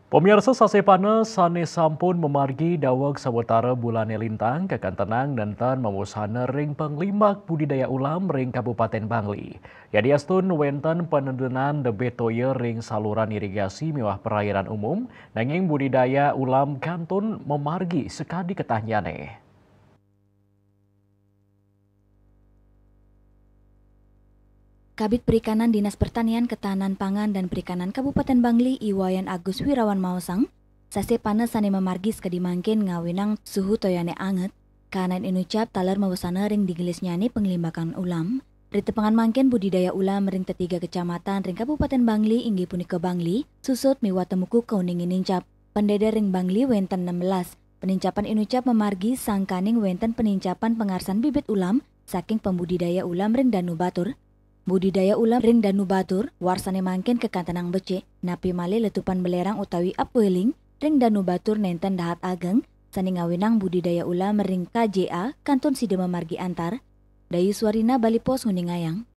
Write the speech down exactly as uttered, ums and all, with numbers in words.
Pemirsa, sasepana sane sampun mamargi daweg sawetara bulane lintang, kakantenang nenten mawusana ring panglimbak budidaya ulam ring Kabupaten Bangli. Yadiastun wenten panedunan debit toya ring saluran irigasi miwah perairan umum, nanging budidaya ulam kantun mamargi sakadi ketahnyane. Kabid Perikanan, Dinas Pertanian, Ketahanan Pangan, dan Perikanan Kabupaten Bangli, I Wayan Agus Wirawan maosang, sasepana sane mamargi sakadi mangkin ngawinang suhu toyane anget, kanan inucap taler mawusana ring digelisnyane panglimbakan ulam. Ritepengan mangkin budidaya ulam ring tetiga kecamatan ring Kabupaten Bangli inggih punika Bangli, Susut, miwah Temuku kauningin nincap. Pendeder ring Bangli wenten enam belas. Penincapan inucap mamargi sangkaning wenten penincapan pangarsan bibit ulam saking pembudidaya ulam ring Danu Batur. Budidaya ulam ring Danu Batur, warsane mangkin kakantenang becik, napi malih letupan belerang utawi upwelling ring Danu Batur nenten dahat ageng, sane ngawinang budidaya ulam ring K J A kantun sida mamargi antar. Dayu Swarina, Bali Post, nguningayang.